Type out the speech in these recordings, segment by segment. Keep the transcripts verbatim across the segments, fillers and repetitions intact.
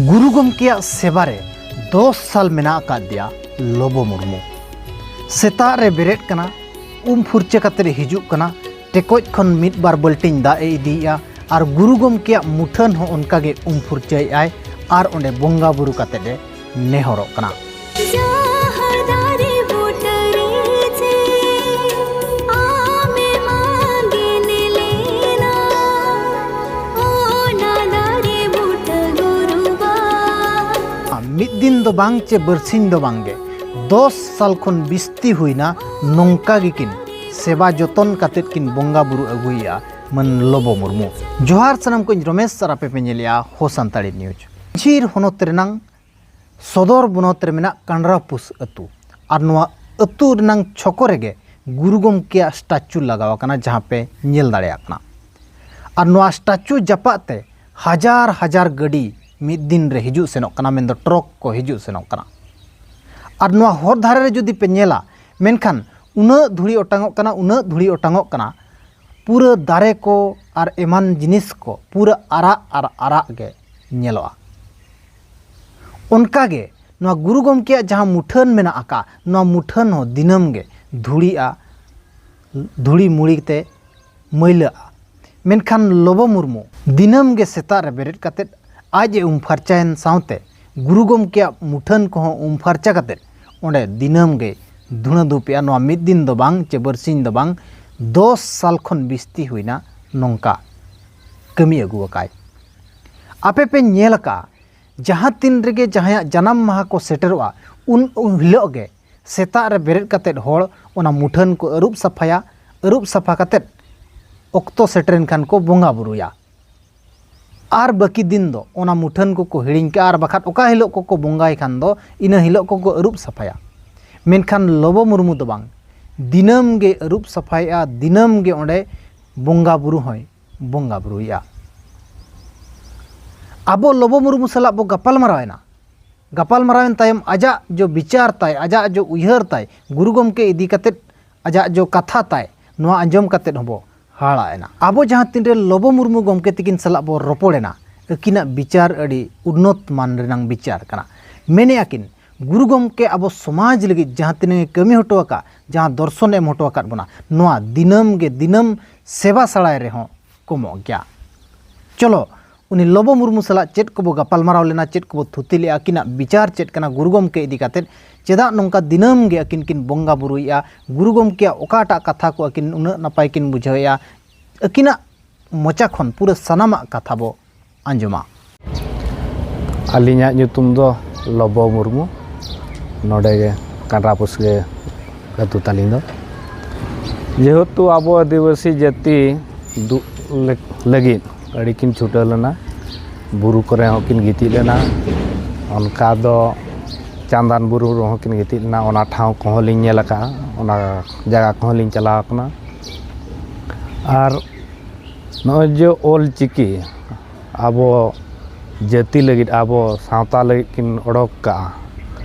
ᱜᱩᱨᱩ ᱜᱚᱢᱠᱮᱭᱟᱜ ᱥᱮᱵᱟ ᱨᱮ ᱫᱚᱥ ᱥᱟᱞ ᱢᱮᱱᱟᱜ ᱟᱠᱟᱫ ᱫᱮᱭᱟ ᱞᱚᱵᱚ ᱢᱩᱨᱢᱩ᱾ ᱥᱮᱛᱟᱜ ᱨᱮ ᱵᱮᱨᱮᱫ ᱠᱟᱱᱟ, ᱩᱢ ᱯᱷᱩᱨᱪᱟᱹ ᱠᱟᱛᱮ ᱦᱤᱡᱩᱜ ᱠᱟᱱᱟ, ᱴᱮᱠᱚᱡ ᱠᱷᱚᱱ ᱢᱤᱫ ᱵᱟᱨ ᱵᱟᱹᱞᱴᱤᱱ ᱫᱟᱜ ᱮ ᱤᱫᱤᱭᱮᱜᱼᱟ ᱟᱨ ᱜᱩᱨᱩ ᱜᱚᱢᱠᱮᱭᱟᱜ ᱢᱩᱴᱷᱟᱹᱱ ᱦᱚᱸ ᱚᱱᱠᱟ ᱜᱮ ᱩᱢ ᱯᱷᱩᱨᱪᱟᱹᱭᱮᱫ ᱟᱭ ᱟᱨ ᱚᱸᱰᱮ ᱵᱚᱸᱜᱟ ᱵᱩᱨᱩ ᱠᱟᱛᱮ ᱮ ᱱᱮᱦᱚᱨᱚᱜ ᱠᱟᱱᱟ᱾ ᱡᱟᱦᱟᱸ ᱫᱟᱨᱮ ᱵᱩᱴᱟᱹ ᱨᱮ ᱡᱮ ᱟᱢᱮᱢ ᱟᱸᱜᱮᱱ ᱞᱮᱱᱟ, ᱚᱱᱟ ᱫᱟᱨᱮ ᱵᱩᱴᱟᱹ ᱜᱩᱨᱩ ᱵᱟᱵᱟ᱾ ᱢᱤᱫ ᱫᱤᱱ ᱫᱚ ᱵᱟᱝ ᱪᱮ ᱵᱟᱹᱨᱥᱤᱧ ᱫᱚ ᱵᱟᱝ ᱜᱮ, ᱫᱚᱥ ᱥᱟᱞ ᱠᱷᱚᱱ ᱵᱤᱥᱛᱤ ᱦᱩᱭᱱᱟ ᱱᱚᱝᱠᱟ ᱜᱮᱠᱤᱱ ᱥᱮᱵᱟ ᱡᱚᱛᱚᱱ ᱠᱟᱛᱮᱫ ᱠᱤᱱ ᱵᱚᱸᱜᱟ ᱵᱩᱨᱩ ᱟᱹᱜᱩᱭᱮᱫᱼᱟ ᱢᱟᱹᱱ ᱞᱚᱵᱚ ᱢᱩᱨᱢᱩ᱾ ᱡᱚᱦᱟᱨ ᱥᱟᱱᱟᱢ ᱠᱚ, ᱤᱧ ᱨᱚᱢᱮᱥ ᱟᱨ ᱟᱯᱮ ᱯᱮ ᱧᱮᱞᱮᱫᱼᱟ ᱦᱳ ᱥᱟᱱᱛᱟᱲᱤ ᱱᱤᱭᱩᱡᱽ᱾ ᱡᱷᱤᱨ ᱦᱚᱱᱚᱛ ᱨᱮᱱᱟᱝ ᱥᱚᱫᱚᱨ ᱵᱚᱱᱚᱛ ᱨᱮ ᱢᱮᱱᱟᱜ ᱠᱟᱱᱰᱨᱟᱯᱩᱥ ᱟᱹᱛᱩ, ᱟᱨ ᱱᱚᱣᱟ ᱟᱹᱛᱩ ᱨᱮᱱᱟᱝ ᱪᱷᱚᱠᱚ ᱨᱮᱜᱮ ᱜᱩᱨᱩ ᱜᱚᱢᱠᱮᱭᱟᱜ ᱥᱴᱟᱪᱩ ᱞᱟᱜᱟᱣ ᱟᱠᱟᱱᱟ, ᱡᱟᱦᱟᱸ ᱯᱮ ᱧᱮᱞ ᱫᱟᱲᱮᱭᱟᱜ ᱠᱟᱱᱟ᱾ ᱟᱨ ᱱᱚᱣᱟ ᱥᱴᱟᱪᱩ ᱡᱟᱯᱟᱜ ᱛᱮ ᱦᱟᱡᱟᱨ ᱦᱟᱡᱟᱨ ᱜᱟᱹᱰᱤ ᱢᱤᱫ ᱫᱤᱱ ᱨᱮ ᱦᱤᱡᱩᱜ ᱥᱮᱱᱚᱜ ᱠᱟᱱᱟ, ᱢᱮᱱᱫᱚ ᱴᱨᱚᱠ ᱠᱚ ᱦᱤᱡᱩᱜ ᱥᱮᱱᱚᱜ ᱠᱟᱱᱟ᱾ ᱟᱨ ᱱᱚᱣᱟ ᱦᱚᱨ ᱫᱷᱟᱨᱮ ᱨᱮ ᱡᱩᱫᱤ ᱯᱮ ᱧᱮᱞᱟ, ᱢᱮᱱᱠᱷᱟᱱ ᱩᱱᱟᱹᱜ ᱫᱷᱩᱲᱤ ᱚᱴᱟᱝᱚᱜ ᱠᱟᱱᱟ, ᱩᱱᱟᱹᱜ ᱫᱷᱩᱲᱤ ᱚᱴᱟᱝᱚᱜ ᱠᱟᱱᱟ, ᱯᱩᱨᱟᱹ ᱫᱟᱨᱮ ᱠᱚ ᱟᱨ ᱮᱢᱟᱱ ᱡᱤᱱᱤᱥ ᱠᱚ ᱯᱩᱨᱟᱹ ᱟᱨᱟᱜ ᱟᱨ ᱟᱨᱟᱜ ᱜᱮ ᱧᱮᱞᱚᱜᱼᱟ᱾ ᱚᱱᱠᱟᱜᱮ ᱱᱚᱣᱟ ᱜᱩᱨᱩ ᱜᱚᱢᱠᱮᱭᱟᱜ ᱡᱟᱦᱟᱸ ᱢᱩᱴᱷᱟᱹᱱ ᱢᱮᱱᱟᱜ ᱟᱠᱟᱫ, ᱱᱚᱣᱟ ᱢᱩᱴᱷᱟᱹᱱ ᱦᱚᱸ ᱫᱤᱱᱟᱹᱢ ᱜᱮ ᱫᱷᱩᱲᱤᱜᱼᱟ, ᱫᱷᱩᱲᱤ ᱢᱩᱲᱤ ᱛᱮ ᱢᱟᱹᱭᱞᱟᱹᱜᱼᱟ᱾ ᱢᱮᱱᱠᱷᱟᱱ ᱞᱚᱵᱚ ᱢᱩᱨᱢᱩ ᱫᱤᱱᱟᱹᱢ ᱜᱮ ᱥᱮᱛᱟᱜ ᱨᱮ ᱵᱮᱨᱮᱫ ᱠᱟᱛᱮᱫ ᱟᱡ ᱮ ᱩᱢ ᱯᱷᱟᱨᱪᱟᱭᱮᱱ ᱥᱟᱶᱛᱮ ᱜᱩᱨᱩ ᱜᱚᱢᱠᱮᱭᱟᱜ ᱢᱩᱴᱷᱟᱹᱱ ᱠᱚᱦᱚᱸ ᱩᱢ ᱯᱷᱟᱨᱪᱟ ᱠᱟᱛᱮᱫ ᱚᱸᱰᱮ ᱫᱤᱱᱟᱹᱢ ᱜᱮ ᱫᱷᱩᱬᱟᱹ ᱫᱷᱩᱯᱮᱜᱼᱟ᱾ ᱱᱚᱣᱟ ᱢᱤᱫ ᱫᱤᱱ ᱫᱚ ᱵᱟᱝ ᱪᱮ ᱵᱟᱹᱨᱥᱤᱧ ᱫᱚ ᱵᱟᱝ, ᱫᱚᱥ ᱥᱟᱞ ᱠᱷᱚᱱ ᱵᱤᱥᱛᱤ ᱦᱩᱭᱱᱟ ᱱᱚᱝᱠᱟ ᱠᱟᱹᱢᱤ ᱟᱹᱜᱩ ᱟᱠᱟᱭ᱾ ᱟᱯᱮ ᱯᱮ ᱧᱮᱞ ᱟᱠᱟᱫᱼᱟ, ᱡᱟᱦᱟᱸ ᱛᱤᱱ ᱨᱮᱜᱮ ᱡᱟᱦᱟᱸᱭᱟᱜ ᱡᱟᱱᱟᱢ ᱢᱟᱦᱟ ᱠᱚ ᱥᱮᱴᱮᱨᱚᱜᱼᱟ, ᱩᱱ ᱦᱤᱞᱳᱜ ᱜᱮ ᱥᱮᱛᱟᱜ ᱨᱮ ᱵᱮᱨᱮᱫ ᱠᱟᱛᱮᱫ ᱦᱚᱲ ᱚᱱᱟ ᱢᱩᱴᱷᱟᱹᱱ ᱠᱚ ᱟᱹᱨᱩᱵ ᱥᱟᱯᱷᱟᱭᱟ᱾ ᱟᱹᱨᱩᱵ ᱥᱟᱯᱷᱟ ᱠᱟᱛᱮᱫ ᱚᱠᱛᱚ ᱥᱮᱴᱮᱨᱮᱱ ᱠᱷᱟᱱ ᱠᱚ ᱵᱚᱸᱜᱟ ᱵᱩᱨᱩᱭᱟ᱾ ᱟᱨ ᱵᱟᱹᱠᱤ ᱫᱤᱱ ᱫᱚ ᱚᱱᱟ ᱢᱩᱴᱷᱟᱹᱱ ᱠᱚᱠᱚ ᱦᱤᱲᱤᱧ ᱠᱟᱜᱼᱟ, ᱟᱨ ᱵᱟᱠᱷᱟᱱ ᱚᱠᱟ ᱦᱤᱞᱳᱜ ᱠᱚᱠᱚ ᱵᱚᱸᱜᱟᱭ ᱠᱷᱟᱱ ᱫᱚ ᱤᱱᱟᱹ ᱦᱤᱞᱳᱜ ᱠᱚᱠᱚ ᱟᱹᱨᱩᱵ ᱥᱟᱯᱷᱟᱭᱟ᱾ ᱢᱮᱱᱠᱷᱟᱱ ᱞᱚᱵᱚ ᱢᱩᱨᱢᱩ ᱫᱚ ᱵᱟᱝ, ᱫᱤᱱᱟᱹᱢ ᱜᱮ ᱟᱹᱨᱩᱵ ᱥᱟᱯᱷᱟᱭᱮᱜᱼᱟ, ᱫᱤᱱᱟᱹᱢ ᱜᱮ ᱚᱸᱰᱮ ᱵᱚᱸᱜᱟ ᱵᱩᱨᱩ ᱦᱚᱸᱭ ᱵᱚᱸᱜᱟ ᱵᱩᱨᱩᱭᱮᱜᱼᱟ᱾ ᱟᱵᱚ ᱞᱚᱵᱚ ᱢᱩᱨᱢᱩ ᱥᱟᱞᱟᱜ ᱵᱚ ᱜᱟᱯᱟᱞ ᱢᱟᱨᱟᱣ ᱮᱱᱟ᱾ ᱜᱟᱯᱟᱞ ᱢᱟᱨᱟᱣ ᱮᱱ ᱛᱟᱭᱚᱢ ᱟᱡᱟᱜ ᱡᱚ ᱵᱤᱪᱟᱨ ᱛᱟᱭ, ᱟᱡᱟᱜ ᱡᱚ ᱩᱭᱦᱟᱹᱨ ᱛᱟᱭ, ᱜᱩᱨᱩ ᱜᱚᱢᱠᱮ ᱤᱫᱤ ᱠᱟᱛᱮᱫ ᱟᱡᱟᱜ ᱡᱚ ᱠᱟᱛᱷᱟ ᱛᱟᱭ, ᱱᱚᱣᱟ ᱟᱸᱡᱚᱢ ᱠᱟᱛᱮᱫ ᱦᱚᱸᱵᱚ ᱦᱟᱦᱟᱲᱟ ᱮᱱᱟ᱾ ᱟᱵᱚ ᱡᱟᱦᱟᱸ ᱛᱤᱱᱨᱮ ᱞᱚᱵᱚ ᱢᱩᱨᱢᱩ ᱜᱚᱢᱠᱮ ᱛᱤᱠᱤᱱ ᱥᱟᱞᱟᱜ ᱵᱚ ᱨᱚᱯᱚᱲ ᱮᱱᱟ, ᱟᱹᱠᱤᱱᱟᱜ ᱵᱤᱪᱟᱨ ᱟᱹᱰᱤ ᱩᱱᱱᱚᱛ ᱢᱟᱱ ᱨᱮᱱᱟᱝ ᱵᱤᱪᱟᱨ ᱠᱟᱱᱟ᱾ ᱢᱮᱱᱮᱫᱼᱟ ᱠᱤᱱ, ᱜᱩᱨᱩ ᱜᱚᱢᱠᱮ ᱟᱵᱚ ᱥᱚᱢᱟᱡᱽ ᱞᱟᱹᱜᱤᱫ ᱡᱟᱦᱟᱸ ᱛᱤᱱᱟᱹᱜ ᱮ ᱠᱟᱹᱢᱤ ᱦᱚᱴᱚ ᱟᱠᱟᱫ, ᱡᱟᱦᱟᱸ ᱫᱚᱨᱥᱚᱱ ᱮ ᱮᱢ ᱦᱚᱴᱚ ᱟᱠᱟᱫ ᱵᱚᱱᱟ, ᱱᱚᱣᱟ ᱫᱤᱱᱟᱹᱢ ᱜᱮ ᱫᱤᱱᱟᱹᱢ ᱥᱮᱵᱟ ᱥᱟᱲᱟᱭ ᱨᱮᱦᱚᱸ ᱠᱚᱢᱚᱜ ᱜᱮᱭᱟ᱾ ᱪᱚᱞᱚ, ᱩᱱᱤ ᱞᱚᱵᱚ ᱢᱩᱨᱢᱩ ᱥᱟᱞᱟᱜ ᱪᱮᱫ ᱠᱚᱵᱚ ᱜᱟᱯᱟᱞᱢᱟᱨᱟᱣ ᱞᱮᱱᱟ, ᱪᱮᱫ ᱠᱚᱵᱚ ᱛᱷᱩᱛᱤ ᱞᱮᱫᱼᱟ, ᱟᱹᱠᱤᱱᱟᱜ ᱵᱤᱪᱟᱨ ᱪᱮᱫ ᱠᱟᱱᱟ ᱜᱩᱨᱩ ᱜᱚᱢᱠᱮ ᱤᱫᱤ ᱠᱟᱛᱮᱫ, ᱪᱮᱫᱟᱜ ᱱᱚᱝᱠᱟ ᱫᱤᱱᱟᱹᱢ ᱜᱮ ᱟᱹᱠᱤᱱ ᱠᱤᱱ ᱵᱚᱸᱜᱟ ᱵᱩᱨᱩᱭᱮᱫᱼᱟ, ᱜᱩᱨᱩ ᱜᱚᱢᱠᱮᱭᱟᱜ ᱚᱠᱟᱴᱟᱜ ᱠᱟᱛᱷᱟ ᱠᱚ ᱟᱹᱠᱤᱱ ᱩᱱᱟᱹᱜ ᱱᱟᱯᱟᱭ ᱠᱤᱱ ᱵᱩᱡᱷᱟᱹᱣᱮᱫᱼᱟ, ᱟᱹᱠᱤᱱᱟᱜ ᱢᱚᱪᱟ ᱠᱷᱚᱱ ᱯᱩᱨᱟᱹ ᱥᱟᱱᱟᱢᱟᱜ ᱠᱟᱛᱷᱟ ᱵᱚ ᱟᱸᱡᱚᱢᱟ᱾ ᱟᱹᱞᱤᱧᱟᱜ ᱧᱩᱛᱩᱢ ᱫᱚ ᱞᱚᱵᱚ ᱢᱩᱨᱢᱩ, ᱱᱚᱰᱮ ᱜᱮ ᱠᱟᱸᱰᱨᱟ ᱯᱩᱥᱜᱟᱹ ᱟᱹᱛᱩ ᱛᱟᱹᱞᱤᱧ ᱫᱚ᱾ ᱡᱮᱦᱮᱛᱩ ᱟᱵᱚ ᱟᱹᱫᱤᱵᱟᱹᱥᱤ ᱡᱟᱹᱛᱤ ᱫᱩᱜ ᱞᱟᱹᱜᱤᱫ ᱟᱹᱰᱤ ᱠᱤᱱ ᱪᱷᱩᱴᱟᱹᱣ ᱞᱮᱱᱟ, ᱵᱩᱨᱩ ᱠᱚᱨᱮ ᱦᱚᱸᱠᱤᱱ ᱜᱤᱛᱤᱡ ᱞᱮᱱᱟ, ᱚᱱᱠᱟ ᱫᱚ ᱪᱟᱸᱫᱟᱱ ᱵᱩᱨᱩ ᱨᱮᱦᱚᱸ ᱠᱤᱱ ᱜᱤᱛᱤᱡ ᱞᱮᱱᱟ᱾ ᱚᱱᱟ ᱴᱷᱟᱶ ᱠᱚᱦᱚᱸ ᱞᱤᱧ ᱧᱮᱞ ᱟᱠᱟᱫᱼᱟ, ᱚᱱᱟ ᱡᱟᱭᱜᱟ ᱠᱚᱦᱚᱸ ᱞᱤᱧ ᱪᱟᱞᱟᱣ ᱟᱠᱟᱱᱟ᱾ ᱟᱨ ᱱᱚᱜᱼᱚᱭ ᱡᱮ ᱚᱞ ᱪᱤᱠᱤ ᱟᱵᱚ ᱡᱟᱹᱛᱤ ᱞᱟᱹᱜᱤᱫ, ᱟᱵᱚ ᱥᱟᱶᱛᱟ ᱞᱟᱹᱜᱤᱫ ᱠᱤᱱ ᱚᱰᱚᱠ ᱠᱟᱜᱼᱟ,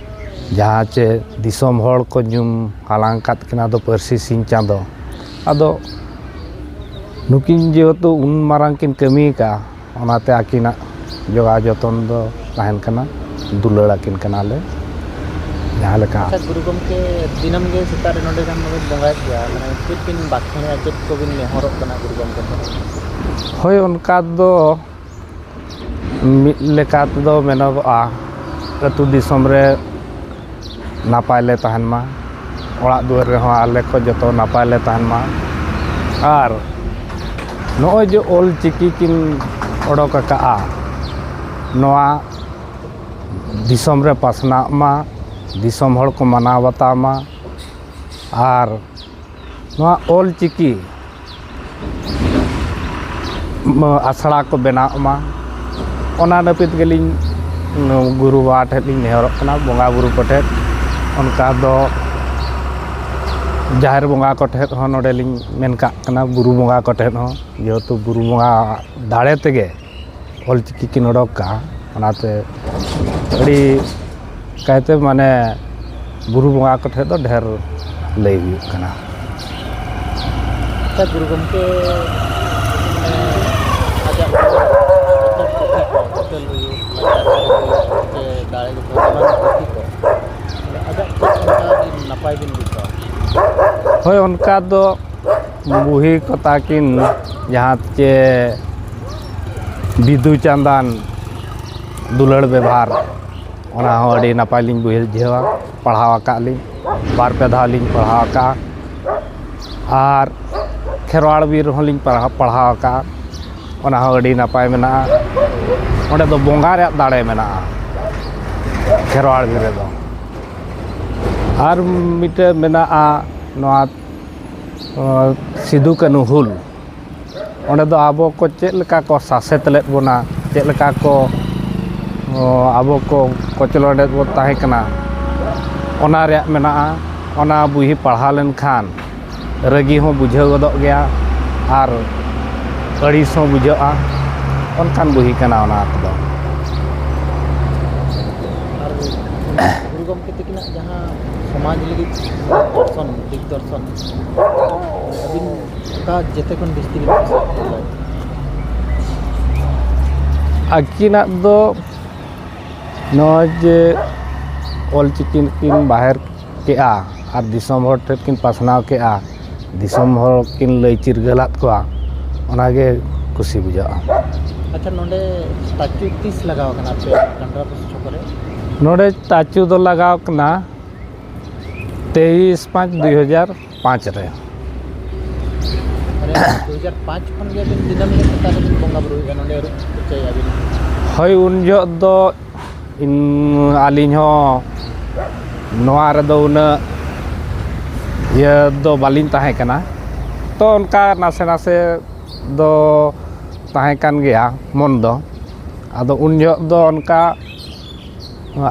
ᱡᱟᱦᱟᱸ ᱪᱮ ᱫᱤᱥᱚᱢ ᱦᱚᱲ ᱠᱚ ᱧᱩᱢ ᱦᱟᱞᱟᱝ ᱟᱠᱟᱫ ᱠᱤᱱᱟ ᱫᱚ ᱯᱟᱹᱨᱥᱤ ᱥᱤᱧ ᱪᱟᱸᱫᱚ᱾ ᱟᱫᱚ ᱱᱩᱠᱤᱱ ᱡᱮᱦᱮᱛᱩ ᱩᱱ ᱢᱟᱨᱟᱝ ᱠᱤᱱ ᱠᱟᱹᱢᱤ ᱟᱠᱟᱫᱼᱟ, ᱚᱱᱟᱛᱮ ᱟᱹᱠᱤᱱᱟᱜ ᱡᱚᱜᱟᱣ ᱡᱚᱛᱚᱱ ᱫᱚ ᱛᱟᱦᱮᱱ ᱠᱟᱱᱟ, ᱫᱩᱞᱟᱹᱲ ᱟᱹᱠᱤᱱ ᱠᱟᱱᱟᱞᱮ ᱡᱟᱦᱟᱸ ᱞᱮᱠᱟ᱾ ᱟᱪᱪᱷᱟ, ᱜᱩᱨᱩ ᱜᱚᱢᱠᱮ ᱫᱤᱱᱟᱹᱢ ᱜᱮ ᱥᱮᱛᱟᱜ ᱨᱮ ᱱᱚᱰᱮ ᱠᱷᱟᱱ ᱵᱚᱱ ᱵᱚᱸᱜᱟᱭᱮᱫ ᱜᱮᱭᱟ, ᱢᱟᱱᱮ ᱪᱮᱫ ᱵᱤᱱ ᱵᱟᱠᱷᱮᱬᱮᱜᱼᱟ, ᱪᱮᱫ ᱠᱚᱵᱤᱱ ᱱᱮᱦᱚᱨᱚᱜ ᱠᱟᱱᱟ ᱜᱩᱨᱩ ᱜᱚᱢᱠᱮ ᱴᱷᱮᱱ? ᱦᱳᱭ, ᱚᱱᱠᱟ ᱫᱚ ᱢᱤᱫ ᱞᱮᱠᱟ ᱛᱮᱫᱚ ᱢᱮᱱᱚᱜᱚᱜᱼᱟ, ᱟᱹᱛᱩ ᱫᱤᱥᱚᱢ ᱨᱮ ᱱᱟᱯᱟᱭ ᱞᱮ ᱛᱟᱦᱮᱱ ᱢᱟ, ᱚᱲᱟᱜ ᱫᱩᱣᱟᱹᱨ ᱨᱮᱦᱚᱸ ᱟᱞᱮ ᱠᱚ ᱡᱚᱛᱚ ᱱᱟᱯᱟᱭ ᱞᱮ ᱛᱟᱦᱮᱱ ᱢᱟ᱾ ᱟᱨ ᱱᱚᱜᱼᱚᱭ ᱡᱮ ᱚᱞ ᱪᱤᱠᱤ ᱠᱤᱱ ᱚᱰᱚᱠ ᱟᱠᱟᱫᱼᱟ, ᱱᱚᱣᱟ ᱫᱤᱥᱚᱢ ᱨᱮ ᱯᱟᱥᱱᱟᱜ ᱢᱟ, ᱫᱤᱥᱚᱢ ᱦᱚᱲ ᱠᱚ ᱢᱟᱱᱟᱣ ᱵᱟᱛᱟᱣ ᱢᱟ᱾ ᱟᱨ ᱱᱚᱣᱟ ᱚᱞ ᱪᱤᱠᱤ ᱟᱥᱲᱟ ᱠᱚ ᱵᱮᱱᱟᱣᱜ ᱢᱟ, ᱚᱱᱟ ᱱᱟᱹᱯᱤᱛ ᱜᱮᱞᱤᱧ ᱜᱩᱨᱩ ᱵᱟᱵᱟ ᱴᱷᱮᱱ ᱞᱤᱧ ᱱᱮᱦᱚᱨᱚᱜ ᱠᱟᱱᱟ, ᱵᱚᱸᱜᱟ ᱵᱩᱨᱩ ᱠᱚᱴᱷᱮᱱ᱾ ᱚᱱᱠᱟ ᱫᱚ ᱡᱟᱦᱮᱨ ᱵᱚᱸᱜᱟ ᱠᱚᱴᱷᱮᱱ ᱦᱚᱸ ᱱᱚᱰᱮ ᱞᱤᱧ ᱢᱮᱱ ᱠᱟᱜ ᱠᱟᱱᱟ, ᱵᱩᱨᱩ ᱵᱚᱸᱜᱟ ᱠᱚᱴᱷᱮᱱ ᱦᱚᱸ, ᱡᱮᱦᱮᱛᱩ ᱵᱩᱨᱩ ᱵᱚᱸᱜᱟ ᱫᱟᱲᱮ ᱛᱮᱜᱮ ᱚᱞ ᱪᱤᱠᱤ ᱠᱤᱱ ᱚᱰᱚᱠ ᱠᱟᱜᱼᱟ, ᱚᱱᱟᱛᱮ ᱟᱹᱰᱤ ᱠᱟᱭᱛᱮ ᱢᱟᱱᱮ ᱵᱩᱨᱩ ᱵᱚᱸᱜᱟ ᱠᱚᱴᱷᱮᱱ ᱫᱚ ᱰᱷᱮᱨ ᱞᱟᱹᱭ ᱦᱩᱭᱩᱜ ᱠᱟᱱᱟ᱾ ᱟᱪᱪᱷᱟ, ᱜᱩᱨᱩ ᱜᱚᱢᱠᱮ, ᱢᱟᱱᱮ, ᱟᱡᱟᱜ ᱦᱩᱭᱩᱜ, ᱞᱟᱠᱪᱟᱨ ᱦᱩᱭᱩᱜ, ᱥᱮ ᱫᱟᱲᱮ ᱜᱮ ᱵᱚᱸᱜᱟ ᱵᱩᱨᱩ ᱠᱚ, ᱟᱡᱟᱜ ᱪᱮᱫ ᱚᱱᱠᱟ ᱟᱹᱰᱤ ᱱᱟᱯᱟᱭ ᱵᱤᱱ ᱵᱩᱡᱷᱟᱹᱣᱟ? ᱦᱳᱭ, ᱚᱱᱠᱟ ᱫᱚ ᱵᱩᱦᱤ ᱠᱚ ᱛᱟᱹᱠᱤᱱ ᱡᱟᱦᱟᱸ ᱪᱮ ᱵᱤᱫᱩ ᱪᱟᱸᱫᱟᱱ ᱫᱩᱞᱟᱹᱲ ᱵᱮᱵᱷᱟᱨ, ᱚᱱᱟ ᱦᱚᱸ ᱟᱹᱰᱤ ᱱᱟᱯᱟᱭ ᱞᱤᱧ ᱵᱩᱡᱷᱟᱹᱣᱟ, ᱯᱟᱲᱦᱟᱣ ᱟᱠᱟᱫ ᱞᱤᱧ, ᱵᱟᱨ ᱯᱮ ᱫᱷᱟᱣ ᱞᱤᱧ ᱯᱟᱲᱦᱟᱣ ᱟᱠᱟᱫᱼᱟ᱾ ᱟᱨ ᱠᱷᱮᱨᱣᱟᱲ ᱵᱤᱨ ᱦᱚᱸᱞᱤᱧ ᱯᱟᱲᱦᱟᱣ, ᱯᱟᱲᱦᱟᱣ ᱟᱠᱟᱫᱼᱟ, ᱚᱱᱟ ᱦᱚᱸ ᱟᱹᱰᱤ ᱱᱟᱯᱟᱭ ᱢᱮᱱᱟᱜᱼᱟ᱾ ᱚᱸᱰᱮ ᱫᱚ ᱵᱚᱸᱜᱟ ᱨᱮᱭᱟᱜ ᱫᱟᱲᱮ ᱢᱮᱱᱟᱜᱼᱟ ᱠᱷᱮᱨᱣᱟᱲ ᱵᱤᱨ ᱨᱮᱫᱚ᱾ ᱟᱨ ᱢᱤᱫᱴᱮᱱ ᱢᱮᱱᱟᱜᱼᱟ ᱱᱚᱣᱟ, ᱟᱸ, ᱥᱤᱫᱩ ᱠᱟᱹᱱᱦᱩ ᱦᱩᱞ᱾ ᱚᱸᱰᱮ ᱫᱚ ᱟᱵᱚ ᱠᱚ ᱪᱮᱫ ᱞᱮᱠᱟ ᱠᱚ ᱥᱟᱥᱮᱛ ᱞᱮᱫ ᱵᱚᱱᱟ, ᱪᱮᱫ ᱞᱮᱠᱟ ᱠᱚ, ᱚ, ᱟᱵᱚ ᱠᱚ ᱠᱚᱪᱞᱚᱱ ᱮᱫ ᱵᱚᱱ ᱛᱟᱦᱮᱸ ᱠᱟᱱᱟ, ᱚᱱᱟ ᱨᱮᱭᱟᱜ ᱢᱮᱱᱟᱜᱼᱟ᱾ ᱚᱱᱟ ᱵᱩᱦᱤ ᱯᱟᱲᱦᱟᱣ ᱞᱮᱱᱠᱷᱟᱱ ᱨᱟᱹᱜᱤ ᱦᱚᱸ ᱵᱩᱡᱷᱟᱹᱣ ᱜᱚᱫᱚᱜ ᱜᱮᱭᱟ ᱟᱨ ᱟᱹᱲᱤᱥ ᱦᱚᱸ ᱵᱩᱡᱷᱟᱹᱜᱼᱟ᱾ ᱚᱱᱠᱟᱱ ᱵᱩᱦᱤ ᱠᱟᱱᱟ ᱚᱱᱟ ᱠᱚᱫᱚ᱾ ᱟᱨ ᱜᱩᱨᱩ ᱜᱚᱢᱠᱮ ᱛᱟᱹᱠᱤᱱᱟᱜ ᱡᱟᱦᱟᱸ ᱥᱚᱢᱟᱡᱽ ᱞᱟᱹᱜᱤᱫ ᱫᱚᱨᱥᱚᱱ, ᱫᱤᱠ ᱫᱚᱨᱥᱚᱱ, ᱟᱹᱵᱤᱱ ᱚᱠᱟ ᱡᱮᱛᱮ ᱠᱷᱚᱱ ᱡᱟᱹᱥᱛᱤ ᱵᱤᱱ ᱠᱩᱥᱤᱭᱟᱜᱼᱟ? ᱟᱹᱠᱤᱱᱟᱜ ᱫᱚ ᱱᱚᱜᱼᱚᱭ ᱡᱮ ᱚᱞᱪᱤᱠᱤ ᱠᱤᱱ ᱵᱟᱦᱮᱨ ᱠᱮᱜᱼᱟ ᱟᱨ ᱫᱤᱥᱚᱢ ᱦᱚᱲ ᱴᱷᱮᱱ ᱠᱤᱱ ᱯᱟᱥᱱᱟᱣ ᱠᱮᱜᱼᱟ, ᱫᱤᱥᱚᱢ ᱦᱚᱲ ᱠᱤᱱ ᱞᱟᱹᱭ ᱪᱤᱨᱜᱟᱹᱞᱟᱫ ᱠᱚᱣᱟ, ᱚᱱᱟᱜᱮ ᱠᱩᱥᱤ ᱵᱩᱡᱷᱟᱹᱜᱼᱟ᱾ ᱟᱪᱪᱷᱟ, ᱱᱚᱰᱮ ᱥᱴᱟᱪᱩ ᱛᱤᱥ ᱞᱟᱜᱟᱣ ᱠᱟᱱᱟ ᱟᱯᱮ ᱠᱟᱱᱰᱨᱟ ᱵᱚᱥ ᱪᱷᱚᱠ ᱨᱮ? ᱱᱚᱰᱮ ᱥᱴᱟᱪᱩ ᱫᱚ ᱞᱟᱜᱟᱣ ᱠᱟᱱᱟ ᱛᱮᱭᱤᱥ ᱯᱟᱸᱪ ᱫᱩᱭ ᱦᱟᱡᱟᱨ ᱯᱟᱸᱪ ᱨᱮ᱾ ᱢᱟᱱᱮ ᱫᱩ ᱦᱟᱡᱟᱨ ᱯᱟᱸᱪ ᱠᱷᱚᱱ ᱜᱮ ᱟᱹᱵᱤᱱ ᱫᱤᱱᱟᱹᱢ ᱜᱮ ᱥᱮᱛᱟᱜ ᱨᱮᱵᱤᱱ ᱵᱚᱸᱜᱟ ᱵᱩᱨᱩᱭᱮᱫᱼᱟ, ᱱᱚᱰᱮ ᱟᱹᱨᱩᱵ ᱯᱷᱟᱨᱪᱟᱭᱮᱫᱼᱟ ᱵᱤᱱ? ᱦᱳᱭ, ᱩᱱ ᱡᱚᱦᱚᱜ ᱫᱚ ᱤᱧ, ᱟᱹᱞᱤᱧ ᱦᱚᱸ ᱱᱚᱣᱟ ᱨᱮᱫᱚ ᱩᱱᱟᱹᱜ ᱤᱭᱟᱹ ᱫᱚ ᱵᱟᱹᱞᱤᱧ ᱛᱟᱦᱮᱸ ᱠᱟᱱᱟ᱾ ᱛᱚ, ᱚᱱᱠᱟ ᱱᱟᱥᱮ ᱱᱟᱥᱮ ᱫᱚ ᱛᱟᱦᱮᱸ ᱠᱟᱱ ᱜᱮᱭᱟ ᱢᱚᱱ ᱫᱚ᱾ ᱟᱫᱚ ᱩᱱ ᱡᱚᱦᱚᱜ ᱫᱚ ᱚᱱᱠᱟ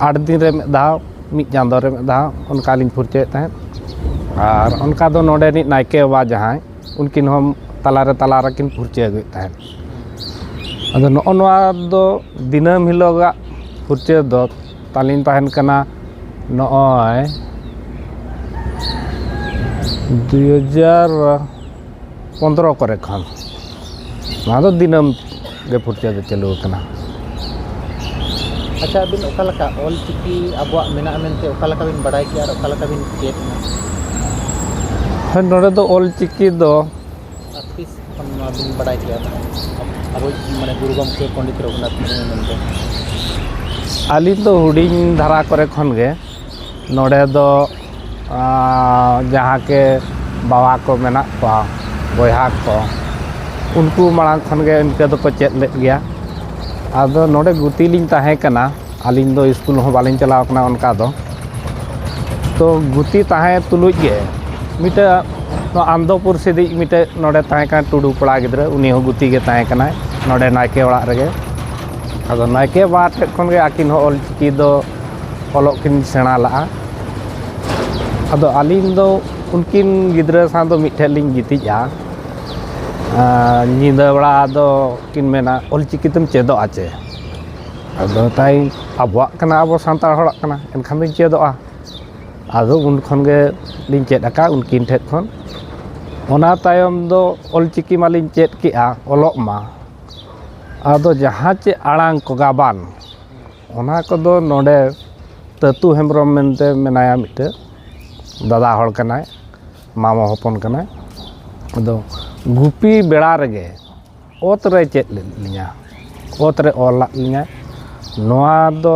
ᱟᱴ ᱫᱤᱱ ᱨᱮ ᱢᱤᱫ ᱫᱷᱟᱣ, ᱢᱤᱫ ᱪᱟᱸᱫᱳ ᱨᱮ ᱢᱤᱫ ᱫᱷᱟᱣ ᱚᱱᱠᱟ ᱞᱤᱧ ᱯᱷᱩᱨᱪᱟᱹᱭᱮᱫ ᱛᱟᱦᱮᱸᱫ᱾ ᱟᱨ ᱚᱱᱠᱟ ᱫᱚ ᱱᱚᱰᱮᱱᱤᱡ ᱱᱟᱭᱠᱮ ᱵᱟᱵᱟ ᱡᱟᱦᱟᱸᱭ, ᱩᱱᱠᱤᱱ ᱦᱚᱸ ᱛᱟᱞᱟᱨᱮ, ᱛᱟᱞᱟ ᱨᱮᱠᱤᱱ ᱯᱷᱩᱨᱪᱟᱹ ᱟᱹᱜᱩᱭᱮᱫ ᱛᱟᱦᱮᱸᱫ᱾ ᱟᱫᱚ ᱱᱚᱜᱼᱚ ᱱᱚᱣᱟ ᱫᱚ ᱫᱤᱱᱟᱹᱢ ᱦᱤᱞᱳᱜᱟᱜ ᱯᱷᱩᱨᱪᱟᱹ ᱫᱚ ᱛᱟᱹᱞᱤᱧ ᱛᱟᱦᱮᱱ ᱠᱟᱱᱟ ᱱᱚᱜᱼᱚᱭ ᱫᱩᱭ ᱦᱟᱡᱟᱨ ᱯᱚᱱᱫᱽᱨᱚ ᱠᱚᱨᱮ ᱠᱷᱚᱱ᱾ ᱱᱚᱣᱟ ᱫᱚ ᱫᱤᱱᱟᱹᱢ ᱜᱮ ᱯᱷᱩᱨᱪᱟᱹ ᱫᱚ ᱪᱟᱹᱞᱩ ᱟᱠᱟᱱᱟ᱾ ᱟᱪᱪᱷᱟ, ᱟᱹᱵᱤᱱ ᱚᱠᱟ ᱞᱮᱠᱟ ᱚᱞ ᱪᱤᱠᱤ ᱟᱵᱚᱣᱟᱜ ᱢᱮᱱᱟᱜᱼᱟ ᱢᱮᱱᱛᱮ ᱚᱠᱟ ᱞᱮᱠᱟ ᱵᱤᱱ ᱵᱟᱰᱟᱭ ᱠᱮᱜᱼᱟ ᱟᱨ ᱚᱠᱟ ᱞᱮᱠᱟ ᱵᱤᱱ ᱪᱮᱫ ᱮᱱᱟ? ᱦᱳᱭ, ᱱᱚᱰᱮ ᱫᱚ ᱚᱞ ᱪᱤᱠᱤ ᱫᱚ ᱟᱨ ᱛᱤᱥ ᱠᱷᱚᱱ ᱱᱚᱣᱟ ᱵᱤᱱ ᱵᱟᱰᱟᱭ ᱠᱮᱜᱼᱟ? ᱟᱵᱚᱭᱤᱡ ᱢᱟᱱᱮ ᱜᱩᱨᱩ ᱜᱚᱢᱠᱮ ᱯᱚᱱᱰᱤᱛ ᱨᱚᱜᱷᱩᱱᱟᱛᱷ ᱢᱩᱨᱢᱩ ᱢᱮᱱᱛᱮ᱾ ᱟᱹᱞᱤᱧ ᱫᱚ ᱦᱩᱰᱤᱧ ᱫᱷᱟᱨᱟ ᱠᱚᱨᱮ ᱠᱷᱚᱱ ᱜᱮ ᱱᱚᱰᱮ ᱫᱚ, ᱟᱸ, ᱡᱟᱦᱟᱸ ᱠᱮ ᱵᱟᱵᱟ ᱠᱚ ᱢᱮᱱᱟᱜ ᱠᱚᱣᱟ, ᱵᱚᱭᱦᱟ ᱠᱚ, ᱩᱱᱠᱩ ᱢᱟᱲᱟᱝ ᱠᱷᱚᱱ ᱜᱮ ᱤᱱᱠᱟᱹ ᱫᱚᱠᱚ ᱪᱮᱫ ᱞᱮᱫ ᱜᱮᱭᱟ᱾ ᱟᱫᱚ ᱱᱚᱰᱮ ᱜᱩᱛᱤ ᱞᱤᱧ ᱛᱟᱦᱮᱸ ᱠᱟᱱᱟ, ᱟᱹᱞᱤᱧ ᱫᱚ ᱥᱠᱩᱞ ᱦᱚᱸ ᱵᱟᱹᱞᱤᱧ ᱪᱟᱞᱟᱣ ᱠᱟᱱᱟ ᱚᱱᱠᱟ ᱫᱚ᱾ ᱛᱚ ᱜᱩᱛᱤ ᱛᱟᱦᱮᱸ ᱛᱩᱞᱩᱡ ᱜᱮ ᱢᱤᱫᱴᱟᱹᱜ ᱱᱚᱣᱟ ᱟᱱᱫᱚᱯᱩᱨ ᱥᱮᱫᱤᱡ ᱢᱤᱫᱴᱟᱹᱜ ᱱᱚᱰᱮ ᱛᱟᱦᱮᱸ ᱠᱟᱱᱟ ᱴᱩᱰᱩ ᱠᱚᱲᱟ ᱜᱤᱫᱽᱨᱟᱹ, ᱩᱱᱤ ᱦᱚᱸ ᱜᱩᱛᱤ ᱜᱮ ᱛᱟᱦᱮᱸ ᱠᱟᱱᱟᱭ ᱱᱚᱰᱮ ᱱᱟᱭᱠᱮ ᱚᱲᱟᱜ ᱨᱮᱜᱮ᱾ ᱟᱫᱚ ᱱᱟᱭᱠᱮ ᱵᱟᱵᱟ ᱴᱷᱮᱱ ᱠᱷᱚᱱ ᱜᱮ ᱟᱹᱠᱤᱱ ᱦᱚᱸ ᱚᱞ ᱪᱤᱠᱤ ᱫᱚ ᱚᱞᱚᱜ ᱠᱤᱱ ᱥᱮᱬᱟ ᱞᱟᱜᱼᱟ᱾ ᱟᱫᱚ ᱟᱹᱞᱤᱧ ᱫᱚ ᱩᱱᱠᱤᱱ ᱜᱤᱫᱽᱨᱟᱹ ᱥᱟᱶ ᱫᱚ ᱢᱤᱫ ᱴᱷᱮᱱ ᱞᱤᱧ ᱜᱤᱛᱤᱡᱼᱟ᱾ ᱟᱨ ᱧᱤᱫᱟᱹ ᱵᱮᱲᱟ ᱫᱚ ᱠᱤᱱ ᱢᱮᱱᱟ, "ᱚᱞ ᱪᱤᱠᱤ ᱛᱮᱢ ᱪᱮᱫᱚᱜᱼᱟ ᱪᱮ?" ᱟᱫᱚ ᱛᱟᱭ, "ᱟᱵᱚᱣᱟᱜ ᱠᱟᱱᱟ, ᱟᱵᱚ ᱥᱟᱱᱛᱟᱲ ᱦᱚᱲᱟᱜ ᱠᱟᱱᱟ, ᱮᱱᱠᱷᱟᱱ ᱫᱚᱧ ᱪᱮᱫᱚᱜᱼᱟ᱾" ᱟᱫᱚ ᱩᱱ ᱠᱷᱚᱱ ᱜᱮ ᱞᱤᱧ ᱪᱮᱫ ᱟᱠᱟᱫ ᱩᱱᱠᱤᱱ ᱴᱷᱮᱱ ᱠᱷᱚᱱ᱾ ᱚᱱᱟ ᱛᱟᱭᱚᱢ ᱫᱚ ᱚᱞ ᱪᱤᱠᱤ ᱢᱟᱞᱤᱧ ᱪᱮᱫ ᱠᱮᱜᱼᱟ ᱚᱞᱚᱜ ᱢᱟ, ᱟᱫᱚ ᱡᱟᱦᱟᱸ ᱪᱮᱫ ᱟᱲᱟᱝ ᱠᱚ ᱜᱟᱵᱟᱱ, ᱚᱱᱟ ᱠᱚᱫᱚ ᱱᱚᱰᱮ ᱛᱟᱹᱛᱩ ᱦᱮᱢᱵᱨᱚᱢ ᱢᱮᱱᱛᱮ ᱢᱮᱱᱟᱭᱟ, ᱢᱤᱫᱴᱟᱹᱜ ᱫᱟᱫᱟ ᱦᱚᱲ ᱠᱟᱱᱟᱭ, ᱢᱟᱢᱚ ᱦᱚᱯᱚᱱ ᱠᱟᱱᱟᱭ᱾ ᱟᱫᱚ ᱜᱩᱯᱤ ᱵᱮᱲᱟ ᱨᱮᱜᱮ ᱚᱛ ᱨᱮ ᱪᱮᱫ ᱞᱮᱫ ᱞᱤᱧᱟ, ᱚᱛ ᱨᱮ ᱚᱞ ᱞᱟᱫ ᱞᱤᱧᱟ᱾ ᱱᱚᱣᱟ ᱫᱚ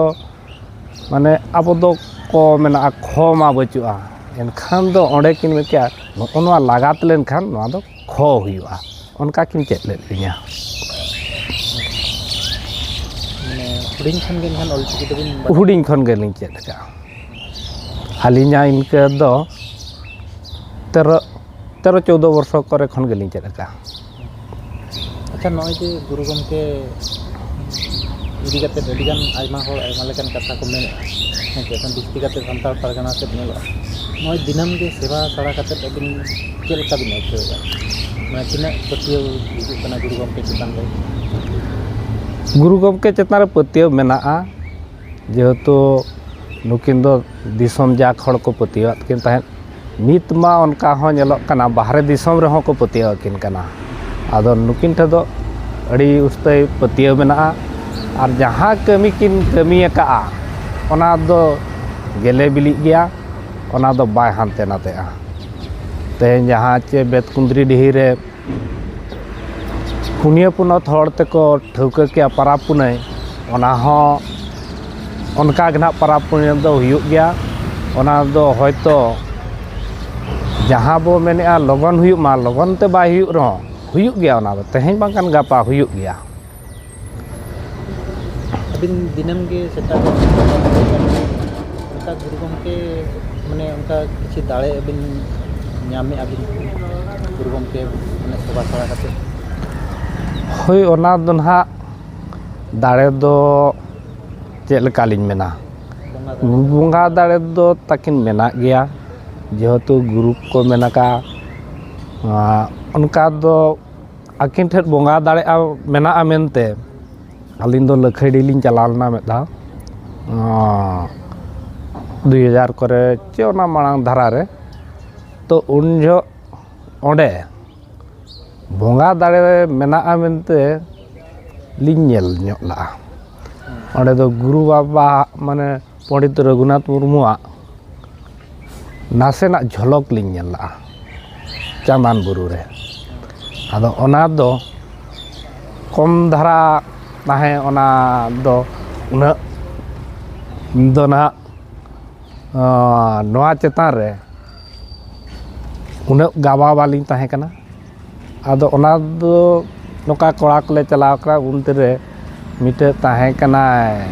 ᱢᱟᱱᱮ ᱟᱵᱚ ᱫᱚ ᱠᱚ ᱢᱮᱱᱟᱜᱼᱟ, ᱠᱷᱚ ᱢᱟ ᱵᱟᱹᱪᱩᱜᱼᱟ, ᱮᱱᱠᱷᱟᱱ ᱫᱚ ᱚᱸᱰᱮ ᱠᱤᱱ ᱢᱮᱱ ᱠᱮᱜᱼᱟ, "ᱱᱚᱜᱼᱚ ᱱᱚᱣᱟ ᱞᱟᱜᱟᱛ ᱞᱮᱱᱠᱷᱟᱱ ᱱᱚᱣᱟ ᱫᱚ ᱠᱷᱚ ᱦᱩᱭᱩᱜᱼᱟ", ᱚᱱᱠᱟ ᱠᱤᱱ ᱪᱮᱫ ᱞᱮᱫ ᱞᱤᱧᱟ᱾ ᱢᱟᱱᱮ ᱦᱩᱰᱤᱧ ᱠᱷᱚᱱ ᱜᱮ ᱮᱱᱠᱷᱟᱱ ᱚᱞᱪᱤᱠᱤ ᱫᱚᱵᱤᱱ ᱵᱟᱲᱟᱭ? ᱦᱩᱰᱤᱧ ᱠᱷᱚᱱ ᱜᱮᱞᱤᱧ ᱪᱮᱫ ᱟᱠᱟᱫᱼᱟ᱾ ᱟᱹᱞᱤᱧᱟᱜ ᱤᱱᱠᱟᱹ ᱫᱚ ᱛᱮᱨᱚ ᱛᱮᱨᱚ ᱪᱳᱣᱫᱚ ᱵᱚᱨᱥᱚ ᱠᱚᱨᱮ ᱠᱷᱚᱱ ᱜᱮᱞᱤᱧ ᱪᱮᱫ ᱟᱠᱟᱫᱼᱟ᱾ ᱟᱪᱪᱷᱟ, ᱱᱚᱜᱼᱚᱭ ᱡᱮ ᱜᱩᱨᱩ ᱜᱚᱢᱠᱮ ᱤᱫᱤ ᱠᱟᱛᱮᱫ ᱟᱹᱰᱤᱜᱟᱱ ᱟᱭᱢᱟ ᱦᱚᱲ ᱟᱭᱢᱟ ᱞᱮᱠᱟᱱ ᱠᱟᱛᱷᱟ ᱠᱚ ᱢᱮᱱᱮᱫᱼᱟ, ᱦᱮᱸ ᱪᱮ? ᱮᱠᱷᱚᱱ ᱵᱤᱥᱛᱤ ᱠᱟᱛᱮᱫ ᱥᱟᱱᱛᱟᱲ ᱯᱟᱨᱜᱟᱱᱟ ᱥᱮᱫ ᱧᱮᱞᱚᱜᱼᱟ, ᱱᱚᱜᱼᱚᱭ ᱫᱤᱱᱟᱹᱢ ᱜᱮ ᱥᱮᱵᱟ ᱥᱟᱲᱟ ᱠᱟᱛᱮᱫ ᱟᱹᱵᱤᱱ ᱪᱮᱫ ᱞᱮᱠᱟ ᱵᱤᱱ ᱟᱹᱭᱠᱟᱹᱣᱮᱫᱼᱟ? ᱢᱟᱱᱮ ᱛᱤᱱᱟᱹᱜ ᱯᱟᱹᱛᱭᱟᱹᱣ ᱦᱤᱡᱩᱜ ᱠᱟᱱᱟ ᱜᱩᱨᱩ ᱜᱚᱢᱠᱮ ᱪᱮᱛᱟᱱ ᱨᱮ? ᱜᱩᱨᱩ ᱜᱚᱢᱠᱮ ᱪᱮᱛᱟᱱ ᱨᱮ ᱯᱟᱹᱛᱭᱟᱹᱣ ᱢᱮᱱᱟᱜᱼᱟ, ᱡᱮᱦᱮᱛᱩ ᱱᱩᱠᱤᱱ ᱫᱚ ᱫᱤᱥᱚᱢ ᱡᱟᱠ ᱦᱚᱲ ᱠᱚ ᱯᱟᱹᱛᱭᱟᱹᱣᱟᱫ ᱠᱤᱱ ᱛᱟᱦᱮᱸᱫ᱾ ᱱᱤᱛ ᱢᱟ ᱚᱱᱠᱟ ᱦᱚᱸ ᱧᱮᱞᱚᱜ ᱠᱟᱱᱟ, ᱵᱟᱦᱨᱮ ᱫᱤᱥᱚᱢ ᱨᱮᱦᱚᱸ ᱠᱚ ᱯᱟᱹᱛᱭᱟᱹᱣ ᱟᱹᱠᱤᱱ ᱠᱟᱱᱟ᱾ ᱟᱫᱚ ᱱᱩᱠᱤᱱ ᱴᱷᱮᱱ ᱫᱚ ᱟᱹᱰᱤ ᱩᱥᱛᱟᱹᱭ ᱯᱟᱹᱛᱭᱟᱹᱣ ᱢᱮᱱᱟᱜᱼᱟ᱾ ᱟᱨ ᱡᱟᱦᱟᱸ ᱠᱟᱹᱢᱤ ᱠᱤᱱ ᱠᱟᱹᱢᱤ ᱟᱠᱟᱫᱼᱟ, ᱚᱱᱟ ᱫᱚ ᱜᱮᱞᱮ ᱵᱤᱞᱤᱜ ᱜᱮᱭᱟ, ᱚᱱᱟ ᱫᱚ ᱵᱟᱭ ᱦᱟᱱᱛᱮ ᱱᱟᱛᱮᱜᱼᱟ᱾ ᱛᱮᱦᱮᱧ ᱡᱟᱦᱟᱸ ᱪᱮ ᱵᱮᱛᱠᱩᱸᱫᱽᱨᱤ ᱰᱤᱦᱤ ᱨᱮ ᱯᱩᱱᱭᱟᱹ ᱯᱚᱱᱚᱛ ᱦᱚᱲ ᱛᱮᱠᱚ ᱴᱷᱟᱹᱣᱠᱟᱹ ᱠᱮᱜᱼᱟ ᱯᱟᱨᱟᱵᱽ ᱯᱩᱱᱟᱹᱭ, ᱚᱱᱟ ᱦᱚᱸ ᱚᱱᱠᱟ ᱜᱮ ᱱᱟᱦᱟᱜ ᱯᱟᱨᱟᱵᱽ ᱯᱩᱱᱟᱹᱭ ᱫᱚ ᱦᱩᱭᱩᱜ ᱜᱮᱭᱟ᱾ ᱚᱱᱟ ᱫᱚ ᱦᱚᱭᱛᱳ ᱡᱟᱦᱟᱸ ᱵᱚ ᱢᱮᱱᱮᱜᱼᱟ ᱞᱚᱜᱚᱱ ᱦᱩᱭᱩᱜ ᱢᱟ, ᱞᱚᱜᱚᱱ ᱛᱮ ᱵᱟᱭ ᱦᱩᱭᱩᱜ ᱨᱮᱦᱚᱸ ᱦᱩᱭᱩᱜ ᱜᱮᱭᱟ, ᱚᱱᱟ ᱫᱚ ᱛᱮᱦᱮᱧ ᱵᱟᱝᱠᱷᱟᱱ ᱜᱟᱯᱟ ᱦᱩᱭᱩᱜ ᱜᱮᱭᱟ᱾ ᱟᱹᱵᱤᱱ ᱫᱤᱱᱟᱹᱢ ᱜᱮ ᱥᱮᱛᱟᱜ ᱨᱮ ᱚᱱᱠᱟ ᱜᱩᱨᱩ ᱜᱚᱢᱠᱮ, ᱢᱟᱱᱮ, ᱚᱱᱠᱟ ᱠᱤᱪᱷᱩ ᱫᱟᱲᱮ ᱟᱹᱵᱤᱱ ᱧᱟᱢᱮᱜᱼᱟ ᱵᱤᱱ ᱜᱩᱨᱩ ᱜᱚᱢᱠᱮ, ᱢᱟᱱᱮ, ᱥᱮᱵᱟ ᱥᱮᱵᱟ ᱠᱟᱛᱮ? ᱦᱳᱭ, ᱚᱱᱟ ᱫᱚ ᱱᱟᱦᱟᱜ ᱫᱟᱲᱮ ᱫᱚ ᱪᱮᱫ ᱞᱮᱠᱟᱞᱤᱧ ᱢᱮᱱᱟ, ᱵᱚᱸᱜᱟ ᱫᱟᱲᱮ᱾ ᱵᱚᱸᱜᱟ ᱫᱟᱲᱮ ᱫᱚ ᱛᱟᱹᱠᱤᱱ ᱢᱮᱱᱟᱜ ᱜᱮᱭᱟ, ᱡᱮᱦᱮᱛᱩ ᱜᱩᱨᱩ ᱠᱚ ᱢᱮᱱ ᱟᱠᱟᱫᱼᱟ᱾ ᱟᱸ, ᱚᱱᱠᱟ ᱫᱚ ᱟᱹᱠᱤᱱ ᱴᱷᱮᱱ ᱵᱚᱸᱜᱟ ᱫᱟᱲᱮ ᱢᱮᱱᱟᱜᱼᱟ ᱢᱮᱱᱛᱮ ᱟᱹᱞᱤᱧ ᱫᱚ ᱞᱟᱹᱠᱷᱟᱹᱭᱰᱤ ᱞᱤᱧ ᱪᱟᱞᱟᱣ ᱞᱮᱱᱟ ᱢᱤᱫ ᱫᱷᱟᱣ, ᱟᱸ, ᱫᱩᱭ ᱦᱟᱡᱟᱨ ᱠᱚᱨᱮ ᱪᱮ ᱚᱱᱟ ᱢᱟᱲᱟᱝ ᱫᱷᱟᱨᱟ ᱨᱮ᱾ ᱛᱚ ᱩᱱ ᱡᱚᱦᱚᱜ ᱚᱸᱰᱮ ᱵᱚᱸᱜᱟ ᱫᱟᱲᱮ ᱢᱮᱱᱟᱜᱼᱟ ᱢᱮᱱᱛᱮ ᱞᱤᱧ ᱧᱮᱞ ᱧᱚᱜ ᱞᱟᱜᱼᱟ᱾ ᱚᱸᱰᱮ ᱫᱚ ᱜᱩᱨᱩ ᱵᱟᱵᱟ, ᱢᱟᱱᱮ, ᱯᱚᱱᱰᱤᱛ ᱨᱚᱜᱷᱩᱱᱟᱛᱷ ᱢᱩᱨᱢᱩᱣᱟᱜ ᱱᱟᱥᱮᱱᱟᱜ ᱡᱷᱚᱞᱚᱠ ᱞᱤᱧ ᱧᱮᱞ ᱞᱟᱜᱼᱟ ᱪᱟᱸᱫᱟᱱ ᱵᱩᱨᱩ ᱨᱮ᱾ ᱟᱫᱚ ᱚᱱᱟ ᱫᱚ ᱠᱚᱢ ᱫᱷᱟᱨᱟ ᱛᱟᱦᱮᱸ, ᱚᱱᱟ ᱫᱚ ᱩᱱᱟᱹᱜ ᱫᱚ ᱱᱟᱦᱟᱜ, ᱟᱸ, ᱱᱚᱣᱟ ᱪᱮᱛᱟᱱ ᱨᱮ ᱩᱱᱟᱹᱜ ᱜᱟᱵᱟ ᱵᱟᱞᱤᱧ ᱛᱟᱦᱮᱸ ᱠᱟᱱᱟ᱾ ᱟᱫᱚ ᱚᱱᱟ ᱫᱚ ᱱᱚᱝᱠᱟ ᱠᱚᱲᱟ ᱠᱚᱞᱮ ᱪᱟᱞᱟᱣ ᱠᱟᱱᱟ, ᱩᱱ ᱛᱮᱨᱮ ᱢᱤᱫᱴᱮᱡ ᱛᱟᱦᱮᱸ ᱠᱟᱱᱟᱭ,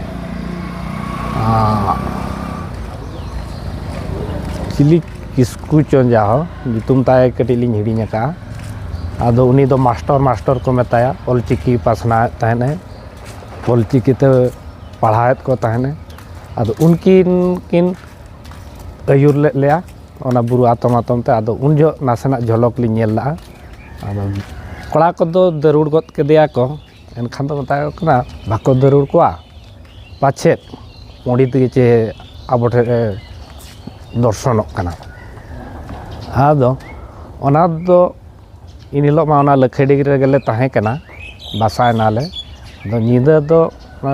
ᱟᱸ, ᱪᱤᱞᱤ ᱠᱤᱥᱠᱩ ᱪᱚ ᱡᱟᱦᱳ, ᱧᱩᱛᱩᱢ ᱛᱟᱭ ᱠᱟᱹᱴᱤᱡ ᱞᱤᱧ ᱦᱤᱲᱤᱧ ᱟᱠᱟᱫᱼᱟ᱾ ᱟᱫᱚ ᱩᱱᱤ ᱫᱚ ᱢᱟᱥᱴᱚᱨ, ᱢᱟᱥᱴᱚᱨ ᱠᱚ ᱢᱮᱛᱟᱭᱟ, ᱚᱞᱪᱤᱠᱤ ᱯᱟᱥᱱᱟᱣᱮᱫ ᱛᱟᱦᱮᱱᱟᱭ, ᱚᱞᱪᱤᱠᱤ ᱛᱮ ᱯᱟᱲᱦᱟᱣᱮᱫ ᱠᱚ ᱛᱟᱦᱮᱱᱟᱭ᱾ ᱟᱫᱚ ᱩᱱᱠᱤᱱ ᱠᱤᱱ ᱟᱹᱭᱩᱨ ᱞᱮᱫ ᱞᱮᱭᱟ ᱚᱱᱟ ᱵᱩᱨᱩ ᱟᱛᱚᱢ ᱟᱛᱚᱢ ᱛᱮ᱾ ᱟᱫᱚ ᱩᱱ ᱡᱚᱦᱚᱜ ᱱᱟᱥᱮᱱᱟᱜ ᱡᱷᱚᱞᱚᱠ ᱞᱤᱧ ᱧᱮᱞ ᱞᱟᱜᱼᱟ᱾ ᱟᱫᱚ ᱠᱚᱲᱟ ᱠᱚᱫᱚ ᱫᱟᱹᱨᱩᱲ ᱜᱚᱫ ᱠᱮᱫᱮᱭᱟ ᱠᱚ, ᱮᱱᱠᱷᱟᱱ ᱫᱚ ᱢᱮᱛᱟ ᱠᱚ ᱠᱟᱱᱟ, ᱵᱟᱠᱚ ᱫᱟᱹᱨᱩᱲ ᱠᱚᱣᱟ, ᱯᱟᱪᱮᱫ ᱯᱚᱸᱰᱤᱛ ᱜᱮ ᱪᱮ ᱟᱵᱚ ᱴᱷᱮᱱ ᱮ ᱫᱚᱨᱥᱚᱱᱚᱜ ᱠᱟᱱᱟ᱾ ᱟᱫᱚ ᱚᱱᱟ ᱫᱚ ᱮᱱ ᱦᱤᱞᱳᱜ ᱢᱟ ᱚᱱᱟ ᱞᱟᱹᱠᱷᱟᱹᱭᱰᱤ ᱨᱮᱜᱮ ᱞᱮ ᱛᱟᱦᱮᱸ ᱠᱟᱱᱟ, ᱵᱟᱥᱟᱭᱮᱱᱟᱞᱮ᱾ ᱟᱫᱚ ᱧᱤᱫᱟᱹ ᱫᱚ ᱚᱱᱟ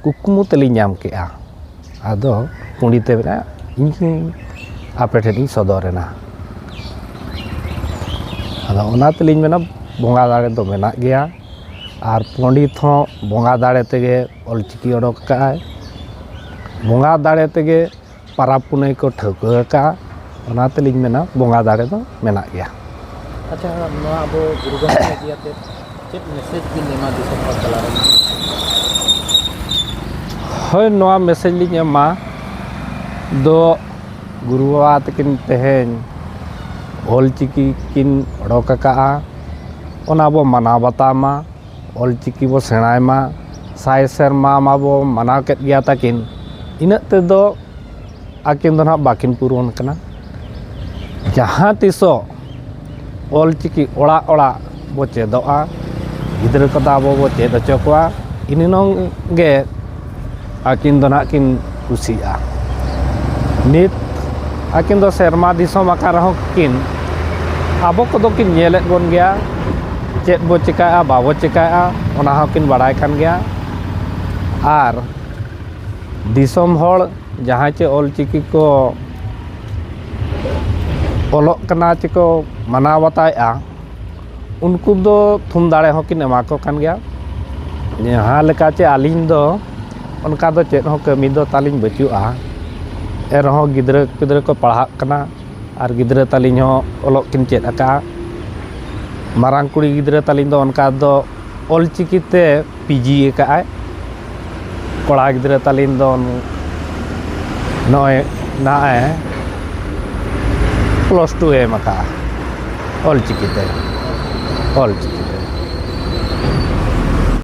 ᱠᱩᱠᱢᱩ ᱛᱮᱞᱤᱧ ᱧᱟᱢ ᱠᱮᱜᱼᱟ᱾ ᱟᱫᱚ ᱯᱚᱸᱰᱤᱛ ᱮ ᱢᱮᱱᱟ, "ᱤᱧ ᱟᱯᱮ ᱴᱷᱮᱱ ᱤᱧ ᱥᱚᱫᱚᱨ ᱮᱱᱟ᱾" ᱟᱫᱚ ᱚᱱᱟ ᱛᱮᱞᱤᱧ ᱢᱮᱱᱟ, ᱵᱚᱸᱜᱟ ᱫᱟᱲᱮ ᱫᱚ ᱢᱮᱱᱟᱜ ᱜᱮᱭᱟ᱾ ᱟᱨ ᱯᱚᱸᱰᱤᱛ ᱦᱚᱸ ᱵᱚᱸᱜᱟ ᱫᱟᱲᱮ ᱛᱮᱜᱮ ᱚᱞᱪᱤᱠᱤ ᱚᱰᱚᱠ ᱠᱟᱜᱼᱟᱭ, ᱵᱚᱸᱜᱟ ᱫᱟᱲᱮ ᱛᱮᱜᱮ ᱯᱟᱨᱟᱵᱽ ᱯᱩᱱᱟᱹᱭ ᱠᱚ ᱴᱷᱟᱹᱣᱠᱟᱹ ᱟᱠᱟᱫᱼᱟ᱾ ᱚᱱᱟ ᱛᱮᱞᱤᱧ ᱢᱮᱱᱟ, ᱵᱚᱸᱜᱟ ᱫᱟᱲᱮ ᱫᱚ ᱢᱮᱱᱟᱜ ᱜᱮᱭᱟ᱾ ᱟᱪᱪᱷᱟ, ᱱᱚᱣᱟ ᱟᱵᱚ ᱜᱩᱨᱩ ᱜᱚᱢᱠᱮ ᱤᱫᱤ ᱟᱛᱮ ᱪᱮᱫ ᱢᱮᱥᱮᱡᱽ ᱵᱤᱱ ᱮᱢᱟ ᱫᱤᱥᱚᱢ ᱦᱚᱲ ᱛᱟᱞᱟᱨᱮ? ᱦᱳᱭ, ᱱᱚᱣᱟ ᱢᱮᱥᱮᱡᱽ ᱞᱤᱧ ᱮᱢᱟ ᱫᱚ, ᱜᱩᱨᱩ ᱵᱟᱵᱟ ᱛᱟᱹᱠᱤᱱ ᱛᱮᱦᱮᱧ ᱚᱞ ᱪᱤᱠᱤ ᱠᱤᱱ ᱚᱰᱚᱠ ᱟᱠᱟᱫᱼᱟ, ᱚᱱᱟ ᱵᱚ ᱢᱟᱱᱟᱣ ᱵᱟᱛᱟᱣ ᱢᱟ, ᱚᱞ ᱪᱤᱠᱤ ᱵᱚ ᱥᱮᱬᱟᱭ ᱢᱟ᱾ ᱥᱟᱭ ᱥᱮᱨᱢᱟ ᱢᱟᱵᱚ ᱢᱟᱱᱟᱣ ᱠᱮᱫ ᱜᱮᱭᱟ ᱛᱟᱹᱠᱤᱱ, ᱤᱱᱟᱹᱜ ᱛᱮᱫᱚ ᱟᱹᱠᱤᱱ ᱫᱚ ᱱᱟᱦᱟᱜ ᱵᱟᱹᱠᱤᱱ ᱯᱩᱨᱚᱱ ᱠᱟᱱᱟ᱾ ᱡᱟᱦᱟᱸ ᱛᱤᱥᱚᱜ ᱚᱞ ᱪᱤᱠᱤ ᱚᱲᱟᱜ ᱚᱲᱟᱜ ᱵᱚ ᱪᱮᱫᱚᱜᱼᱟ, ᱜᱤᱫᱽᱨᱟᱹ ᱠᱚᱫᱚ ᱟᱵᱚ ᱵᱚ ᱪᱮᱫ ᱦᱚᱪᱚ ᱠᱚᱣᱟ, ᱤᱱᱟᱹ ᱱᱚᱝ ᱜᱮ ᱟᱹᱠᱤᱱ ᱫᱚ ᱱᱟᱦᱟᱜ ᱠᱤᱱ ᱠᱩᱥᱤᱜᱼᱟ᱾ ᱱᱤᱛ ᱟᱹᱠᱤᱱ ᱫᱚ ᱥᱮᱨᱢᱟ ᱫᱤᱥᱚᱢ ᱟᱠᱟᱱ ᱨᱮᱦᱚᱸ ᱠᱤᱱ ᱟᱵᱚ ᱠᱚᱫᱚ ᱠᱤᱱ ᱧᱮᱞᱮᱫ ᱵᱚᱱ ᱜᱮᱭᱟ, ᱪᱮᱫ ᱵᱚ ᱪᱮᱠᱟᱭᱟ, ᱵᱟᱵᱚ ᱪᱮᱠᱟᱭᱟ, ᱚᱱᱟ ᱦᱚᱸᱠᱤᱱ ᱵᱟᱲᱟᱭ ᱠᱟᱱ ᱜᱮᱭᱟ᱾ ᱟᱨ ᱫᱤᱥᱚᱢ ᱦᱚᱲ ᱡᱟᱦᱟᱸᱭ ᱪᱮ ᱚᱞ ᱪᱤᱠᱤ ᱠᱚ ᱚᱞᱚᱜ ᱠᱟᱱᱟ ᱪᱮ ᱠᱚ ᱢᱟᱱᱟᱣ ᱵᱟᱛᱟᱣᱮᱫᱼᱟ, ᱩᱱᱠᱩ ᱫᱚ ᱛᱷᱩᱢ ᱫᱟᱲᱮ ᱦᱚᱸᱠᱤᱱ ᱮᱢᱟ ᱠᱚ ᱠᱟᱱ ᱜᱮᱭᱟ᱾ ᱡᱟᱦᱟᱸ ᱞᱮᱠᱟ ᱪᱮ ᱟᱹᱞᱤᱧ ᱫᱚ ᱚᱱᱠᱟ ᱫᱚ ᱪᱮᱫ ᱦᱚᱸ ᱠᱟᱹᱢᱤ ᱫᱚ ᱛᱟᱹᱞᱤᱧ ᱵᱟᱹᱪᱩᱜᱼᱟ, ᱮᱱᱨᱮᱦᱚᱸ ᱜᱤᱫᱽᱨᱟᱹ ᱯᱤᱫᱽᱨᱟᱹ ᱠᱚ ᱯᱟᱲᱦᱟᱜ ᱠᱟᱱᱟ᱾ ᱟᱨ ᱜᱤᱫᱽᱨᱟᱹ ᱛᱟᱹᱞᱤᱧ ᱦᱚᱸ ᱚᱞᱚᱜ ᱠᱤᱱ ᱪᱮᱫ ᱟᱠᱟᱫᱼᱟ᱾ ᱢᱟᱨᱟᱝ ᱠᱩᱲᱤ ᱜᱤᱫᱽᱨᱟᱹ ᱛᱟᱹᱞᱤᱧ ᱫᱚ ᱚᱱᱠᱟ ᱫᱚ ᱚᱞ ᱪᱤᱠᱤ ᱛᱮ ᱯᱤ ᱡᱤ ᱟᱠᱟᱫᱼᱟᱭ᱾ ᱠᱚᱲᱟ ᱜᱤᱫᱽᱨᱟᱹ ᱛᱟᱹᱞᱤᱧ ᱫᱚ ᱱᱚᱜᱼᱚᱭ ᱱᱟᱦᱟᱜ ᱮ ᱯᱞᱟᱥ ᱴᱩ ᱮ ᱮᱢ ᱟᱠᱟᱫᱼᱟ ᱚᱞ ᱪᱤᱠᱤ ᱛᱮ, ᱚᱞ ᱪᱤᱠᱤ᱾